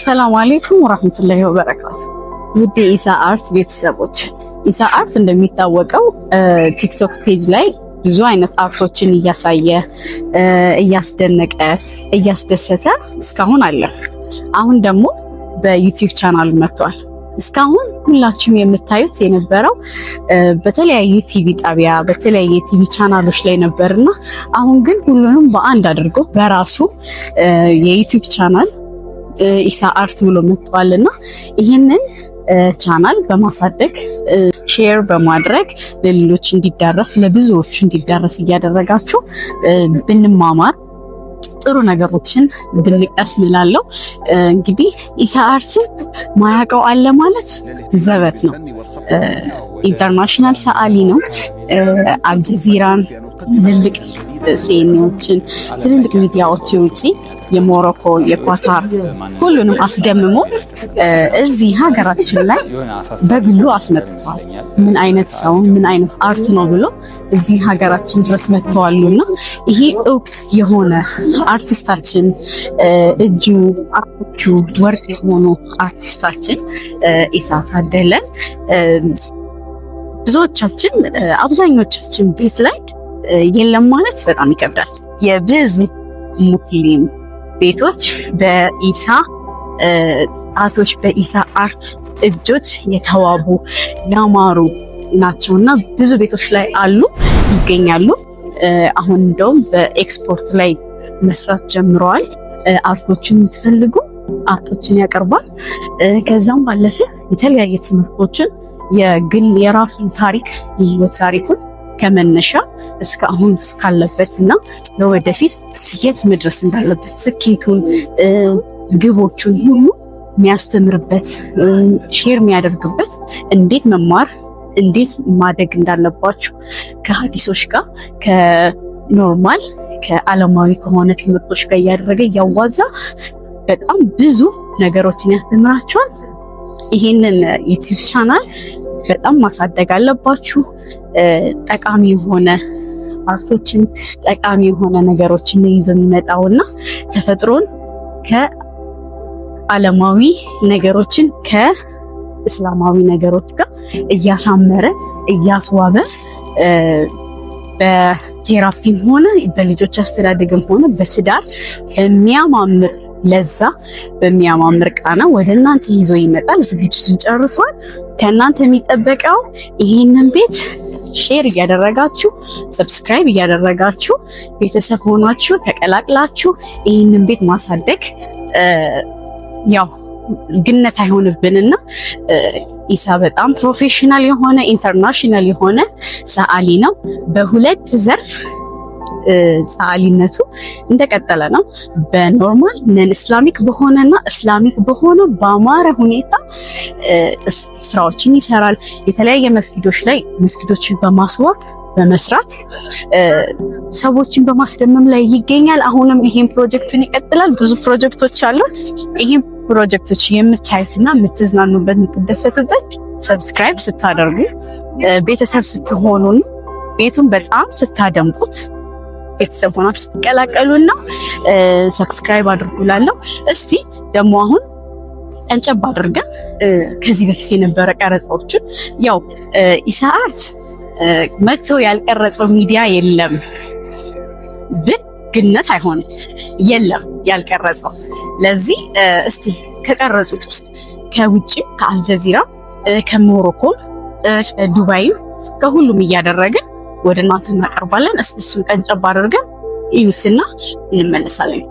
السلام عليكم ورحمة الله وبركاته። ውድ የኢሳ አርት ቤተሰቦች፣ ኢሳ አርት እንደሚታወቀው ቲክቶክ page ላይ ብዙ አይነት art ኦችን እያሳየ፣ እያስደነቀ፣ እያስደሰተ እስካሁን አለ። አሁን ደግሞ በዩቲዩብ ቻናል መጥቷል። እስካሁን ሁላችሁም የምታዩት የነበረው በተለያዩ ቲቪ ጣቢያ፣ በተለያየ ቲቪ ቻናሎች ላይ ነበርና አሁን ግን ሁሉንም በአንድ አድርጎ በራሱ የዩቲዩብ ቻናል ኢሳ አርት ብሎ መጥቷልና ይህንን ቻናል በማሳደግ፣ share በማድረግ ለሌሎች እንዲዳረስ፣ ለብዙዎች እንዲዳረስ እያደረጋችሁ ብንማማር፣ ጥሩ ነገሮችን ብንቀስም እላለሁ። እንግዲህ ኢሳ አርትን ማያውቀው አለ ማለት ዘበት ነው። International ሰዓሊ ነው። አልጀዚራን፣ ትልልቅ ሲኤንኤዎችን፣ ትልልቅ ሚዲያዎች፣ የውጭ፣ የሞሮኮ፣ የኳታር ሁሉንም አስደምሞ እዚህ ሀገራችን ላይ በግሉ አስመጥተዋል። ምን አይነት ሰው፣ ምን አይነት art ነው ብሎ እዚህ ሀገራችን ድረስ መጥተዋሉ እና ይሄ እውቅ የሆነ አርቲስታችን፣ እጁ art ኡ ወርቅ የሆኑ አርቲስታችን ኢሳ ታደለን ብዙዎቻችን፣ አብዛኞቻችን ቤት ላይ የለም ማለት በጣም ይከብዳል። የብዙ ሙስሊም ቤቶች በኢሳ ጣቶች፣ በኢሳ art እጆች የተዋቡ፣ ያማሩ ናቸው እና ብዙ ቤቶች ላይ አሉ፣ ይገኛሉ። አሁን እንደውም በኤክስፖርት ላይ መስራት ጀምረዋል። Art ኦችን የምትፈልጉ art ኦችን ያቀርባል። ከዛም ባለፈ የተለያየ ትምህርቶችን፣ የግል የራሱን ታሪክ፣ የህይወት ታሪኩን ከመነሻ እስከ አሁን እስካለበት እና ለወደፊት የት መድረስ እንዳለበት፣ ስኬቱን፣ ግቦቹን ሁሉ የሚያስተምርበት፣ share የሚያደርግበት፣ እንዴት መማር፣ እንዴት ማደግ እንዳለባችሁ ከሀዲሶች ጋር፣ ከ normal ከዓለማዊ ከሆነ ትምህርቶች ጋር እያደረገ፣ እያዋዛ በጣም ብዙ ነገሮችን ያስተምራቸዋል። ይሄንን ዩቲዩብ ቻናል በጣም ማሳደግ አለባችሁ። ጠቃሚ የሆነ art ኦችን፣ ጠቃሚ የሆነ ነገሮችን ይዞ የሚመጣውና ተፈጥሮን ከዓለማዊ ነገሮችን ከእስላማዊ ነገሮች ጋር እያሳመረ፣ እያስዋበ በ therapy ም ሆነ በልጆች አስተዳደግም ሆነ በትዳር በሚያማምር ለዛ፣ በሚያማምር ቃና ወደ እናንተ ይዞ ይመጣል። ዝግጅቱን ጨርሷል። ከእናንተ የሚጠበቀው ይሄንን ቤት share እያደረጋችሁ፣ subscribe እያደረጋችሁ፣ ቤተሰብ ሆናችሁ ተቀላቅላችሁ ይህንን ቤት ማሳደግ ያው ግነት አይሆንብንና ኢሳ በጣም professional የሆነ፣ international የሆነ ሰዓሊ ነው። በሁለት ዘርፍ ሰዓሊነቱ እንደቀጠለ ነው። በ normal non Islamic በሆነና Islamic በሆነ በአማረ ሁኔታ ስራዎችን ይሰራል። የተለያየ መስጊዶች ላይ መስጊዶችን በማስዋብ፣ በመስራት፣ ሰዎችን በማስደመም ላይ ይገኛል። አሁንም ይሄን ፕሮጀክቱን ይቀጥላል። ብዙ ፕሮጀክቶች አሉት። ይሄን ፕሮጀክቶች የምታዩትና የምትዝናኑበት፣ የምትደሰቱበት subscribe ስታደርጉ፣ ቤተሰብ ስትሆኑ፣ ቤቱን በጣም ስታደምቁት፣ ቤተሰብ ሆናችሁ ስትቀላቀሉና subscribe አድርጉላለሁ። እስቲ ደግሞ አሁን ቀንጨብ አድርገን ከዚህ በፊት የነበረ ቀረጻዎችን፣ ያው ኢሳ አርት መጥቶ ያልቀረጸው ሚዲያ የለም ብል ግነት አይሆንም። የለም ያልቀረጸው። ለዚህ እስቲ ከቀረጹት ውስጥ ከውጭ ከአልጀዚራ፣ ከሞሮኮ፣ ዱባይም ከሁሉም እያደረግን ወደ እናንተ እናቀርባለን። እስቲ እሱን ቀንጨብ አድርገን እዩትና እንመለሳለን።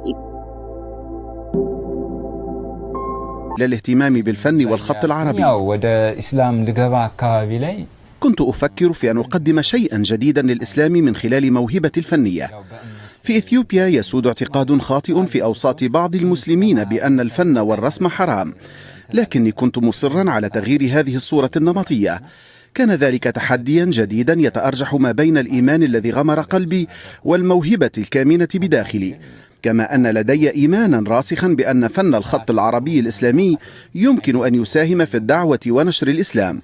للاهتمام بالفن والخط العربي. ያው ወደ ኢስላም ልገባ አካባቢ ላይ كنت أفكر في أن أقدم شيئا جديدا للإسلام من خلال موهبتي الفنية. في إثيوبيا يسود اعتقاد خاطئ في أوساط بعض المسلمين بأن الفن والرسم حرام، لكني كنت مصرا على تغيير هذه الصورة النمطية. كان ذلك تحديا جديدا يتأرجح ما بين الإيمان الذي غمر قلبي والموهبة الكامنة بداخلي، كما أن لدي إيمانا راسخا بأن فن الخط العربي الإسلامي يمكن أن يساهم في الدعوة ونشر الإسلام.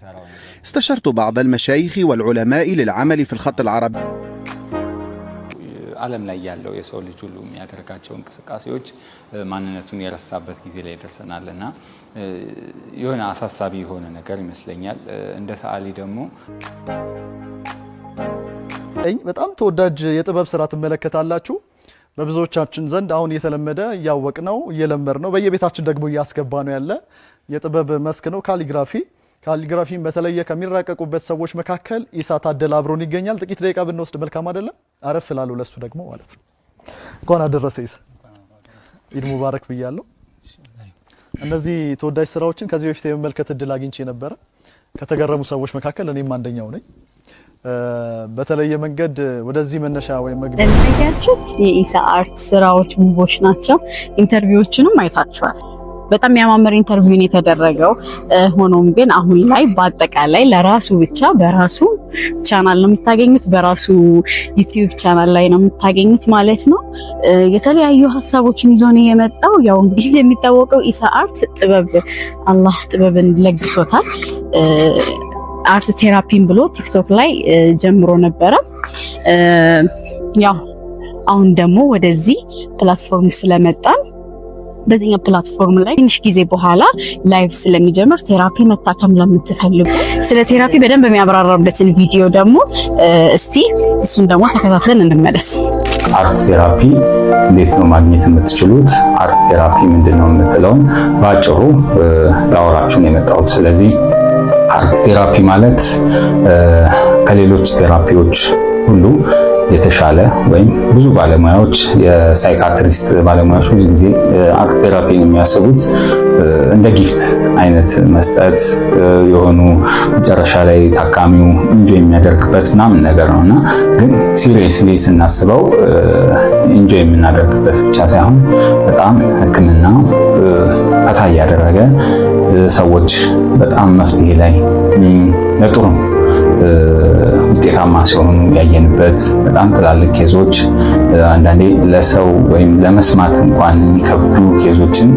استشرت بعض المشايخ والعلماء للعمل في الخط العربي. ዓለም ላይ ያለው የሰው ልጅ ሁሉ የሚያደርጋቸው እንቅስቃሴዎች ማንነቱን የረሳበት ጊዜ ላይ ደርሰናል እና የሆነ አሳሳቢ የሆነ ነገር ይመስለኛል። እንደ ሰዓሊ ደግሞ በጣም ተወዳጅ የጥበብ ስራ ትመለከታላችሁ። በብዙዎቻችን ዘንድ አሁን እየተለመደ፣ እያወቅነው፣ እየለመድነው፣ በየቤታችን ደግሞ እያስገባነው ያለ የጥበብ መስክ ነው calligraphy። Calligraphy ን በተለየ ከሚራቀቁበት ሰዎች መካከል ኢሳ ታደለ አብሮን ይገኛል። ጥቂት ደቂቃ ብንወስድ መልካም አይደለም? አረፍ እላለሁ ለሱ ደግሞ ማለት ነው። እንኳን አደረሰ ኢሳ፣ ኢድ ሙባረክ ብያለሁ። እነዚህ ተወዳጅ ስራዎችን ከዚህ በፊት የመመልከት እድል አግኝቼ ነበረ። ከተገረሙ ሰዎች መካከል እኔም አንደኛው ነኝ። በተለየ መንገድ ወደዚህ መነሻ ወይም መግቢያ እንዳያችሁት የኢሳ art ስራዎች ውቦች ናቸው። Interview ዎቹንም አይታችኋል። በጣም የሚያማምር interview ነው የተደረገው። ሆኖም ግን አሁን ላይ በአጠቃላይ ለራሱ ብቻ በራሱ ቻናል ነው የምታገኙት፣ በራሱ YouTube channel ላይ ነው የምታገኙት ማለት ነው። የተለያዩ ሀሳቦችን ይዞ ነው የመጣው። ያው እንግዲህ የሚታወቀው ኢሳ art ጥበብ፣ አላህ ጥበብን ለግሶታል። Art therapy ን ብሎ TikTok ላይ ጀምሮ ነበረ። ያው አሁን ደግሞ ወደዚህ platform ስለመጣን በዚህኛው platform ላይ ትንሽ ጊዜ በኋላ live ስለሚጀምር therapy መታከም ለምትፈልጉ ስለ therapy በደንብ የሚያብራራበትን ቪዲዮ ደግሞ እስቲ እሱን ደግሞ ተከታትለን እንመለስ። Art therapy እንዴት ነው ማግኘት የምትችሉት? Art therapy ምንድን ነው የምትለውን በአጭሩ ላወራችሁ ነው የመጣሁት። ስለዚህ art therapy ማለት ከሌሎች therapy ዎች ሁሉ የተሻለ ወይም ብዙ ባለሙያዎች፣ የ psychiatrist ባለሙያዎች ብዙ ጊዜ art therapy ን የሚያስቡት እንደ gift አይነት መስጠት፣ የሆኑ መጨረሻ ላይ ታካሚው enjoy የሚያደርግበት ምናምን ነገር ነው። እና ግን seriously ስናስበው enjoy የምናደርግበት ብቻ ሳይሆን በጣም ሕክምና ፈታ እያደረገ ሰዎች በጣም መፍትሄ ላይ ለጥሩ ውጤታማ ሲሆኑ ያየንበት፣ በጣም ትላልቅ case ኦች፣ አንዳንዴ ለሰው ወይም ለመስማት እንኳን የሚከብዱ case ኦችን፣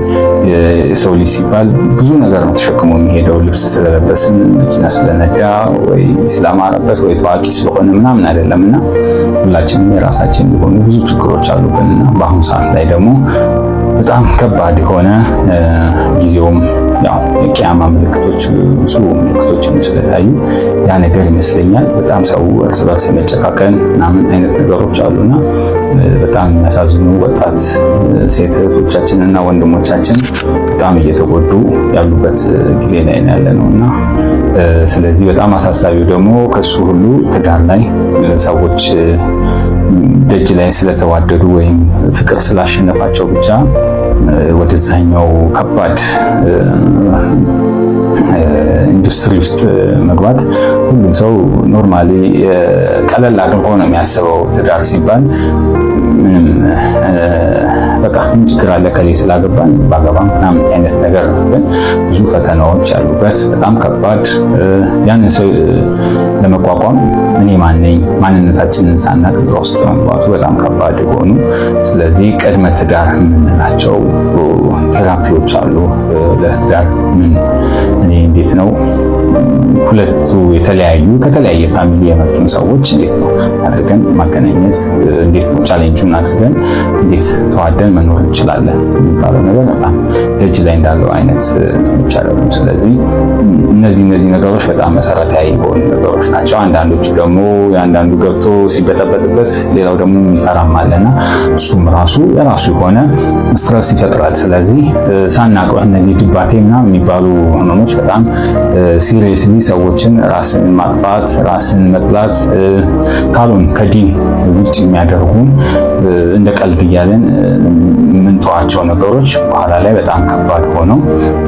የሰው ልጅ ሲባል ብዙ ነገር ነው ተሸክሞ የሚሄደው። ልብስ ስለለበስን፣ መኪና ስለነዳ ወይ ስላማረበት ወይ ታዋቂ ስለሆነ ምናምን አይደለም። እና ሁላችንም የራሳችን የሆኑ ብዙ ችግሮች አሉብን። እና በአሁኑ ሰዓት ላይ ደግሞ በጣም ከባድ የሆነ ጊዜውም ያው የቂያማ ምልክቶች፣ ብዙ ምልክቶች ስለታዩ ያ ነገር ይመስለኛል በጣም ሰው እርስ በርስ የመጨካከን ምናምን አይነት ነገሮች አሉና በጣም የሚያሳዝኑ ወጣት ሴት እህቶቻችን እና ወንድሞቻችን በጣም እየተጎዱ ያሉበት ጊዜ ላይ ያለ ነው። እና ስለዚህ በጣም አሳሳቢው ደግሞ ከሱ ሁሉ ትዳር ላይ ሰዎች ደጅ ላይ ስለተዋደዱ ወይም ፍቅር ስላሸነፋቸው ብቻ ወደዛኛው ከባድ ኢንዱስትሪ ውስጥ መግባት፣ ሁሉም ሰው normally ቀለል አድርጎ ነው የሚያስበው። ትዳር ሲባል ምንም በቃ ምን ችግር አለ ከሌ ስላገባን ባገባም ምናምን አይነት ነገር ነው። ግን ብዙ ፈተናዎች ያሉበት፣ በጣም ከባድ፣ ያንን ሰው ለመቋቋም እኔ ማነኝ፣ ማንነታችንን ሳናቅ እዛ ውስጥ መግባቱ በጣም ከባድ የሆኑ፣ ስለዚህ ቅድመ ትዳር የምንላቸው therapy ዎች አሉ። ለትዳር ምን እኔ እንዴት ነው ሁለቱ የተለያዩ ከተለያየ family የመጡን ሰዎች እንዴት ነው አድርገን ማገናኘት፣ እንዴት ነው challenge ኡን አድርገን እንዴት ተዋደን መኖር እንችላለን የሚባለው ነገር በጣም ደጅ ላይ እንዳለው አይነት እንትኖች አይደሉም። ስለዚህ እነዚህ ነገሮች በጣም መሰረታዊ የሆኑ ነገሮች ናቸው። አንዳንዶቹ ደግሞ የአንዳንዱ ገብቶ ሲበጠበጥበት ሌላው ደግሞ የሚፈራም አለና እሱም ራሱ የራሱ የሆነ stress ይፈጥራል። ስለዚህ ሳናውቀው እነዚህ ድባቴ ምናምን የሚባሉ ህመሞች በጣም seriously ሰዎችን ራስን ማጥፋት፣ ራስን መጥላት፣ ካሉን ከዲን ውጭ የሚያደርጉ፣ እንደ ቀልድ እያለን የምንተዋቸው ነገሮች በኋላ ላይ በጣም ከባድ ሆነው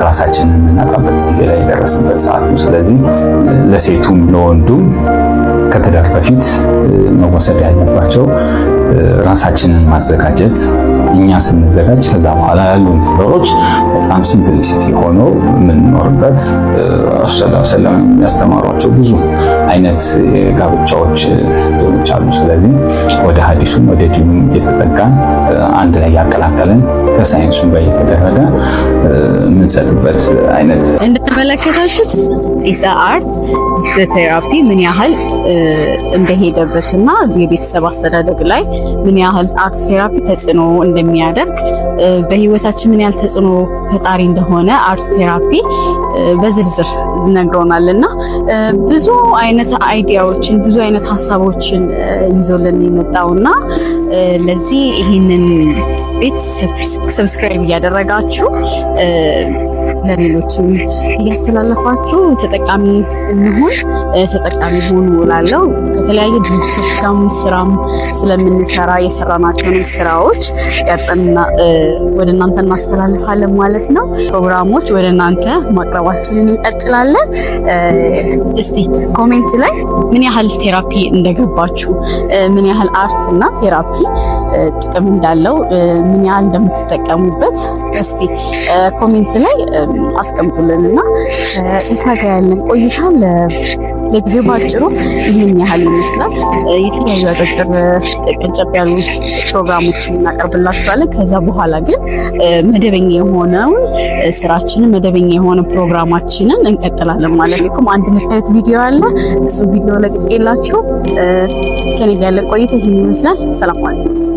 ራሳችንን የምናጣበት ጊዜ ላይ የደረስንበት ሰዓት ነው። ስለዚህ ለሴቱም ለወንዱም ከትዳር በፊት መወሰድ ያለባቸው ራሳችንን ማዘጋጀት፣ እኛ ስንዘጋጅ ከዛ በኋላ ያሉ ነገሮች በጣም simplicity ሆኖ የምንኖርበት፣ ረሱል ሰለላሁ ዐለይሂ ወሰለም የሚያስተማሯቸው ብዙ አይነት ጋብቻዎች እንትኖች አሉ። ስለዚህ ወደ ሀዲሱም ወደ ዲኑም እየተጠጋን አንድ ላይ ያቀላቀለን ከሳይንሱም ጋር እየተደረገ የምንሰጥበት አይነት። እንደተመለከታችሁት ኢሳ አርት በ therapy ምን ያህል እንደሄደበትና የቤተሰብ አስተዳደግ ላይ ምን ያህል art therapy ተጽዕኖ እንደሚያደርግ፣ በህይወታችን ምን ያህል ተጽዕኖ ፈጣሪ እንደሆነ art therapy በዝርዝር ነግሮናል። እና ብዙ አይነት idea ዎችን፣ ብዙ አይነት ሀሳቦችን ይዞልን የመጣውና ለዚህ ይህንን ቤት subscribe እያደረጋችሁ፣ ለሌሎችም እያስተላለፋችሁ ተጠቃሚ እንሁን፣ ተጠቃሚ ሁኑ እላለሁ። ከተለያዩ ድርጅቶች ጋርም ስራም ስለምንሰራ የሰራናቸውንም ስራዎች ቀርጸን ወደ እናንተ እናስተላልፋለን ማለት ነው። ፕሮግራሞች ወደ እናንተ ማቅረባችንን እንቀጥላለን። እስቲ comment ላይ ምን ያህል therapy እንደገባችሁ፣ ምን ያህል art እና therapy ጥቅም እንዳለው፣ ምን ያህል እንደምትጠቀሙበት እስቲ comment ላይ አስቀምጡልን። እና ኢሳ ጋር ያለን ቆይታ ለጊዜው ባጭሩ ይህን ያህል ይመስላል። የተለያዩ አጫጭር ቀንጨብ ያሉ ፕሮግራሞችን እናቀርብላችኋለን። ከዛ በኋላ ግን መደበኛ የሆነውን ስራችንን፣ መደበኛ የሆነ ፕሮግራማችንን እንቀጥላለን ማለት ነው። አንድ የምታዩት ቪዲዮ አለ። እሱ ቪዲዮ ለቅቄላችሁ ከኔ ጋር ያለን ቆይታ ይህን ይመስላል። ሰላም አለይኩም።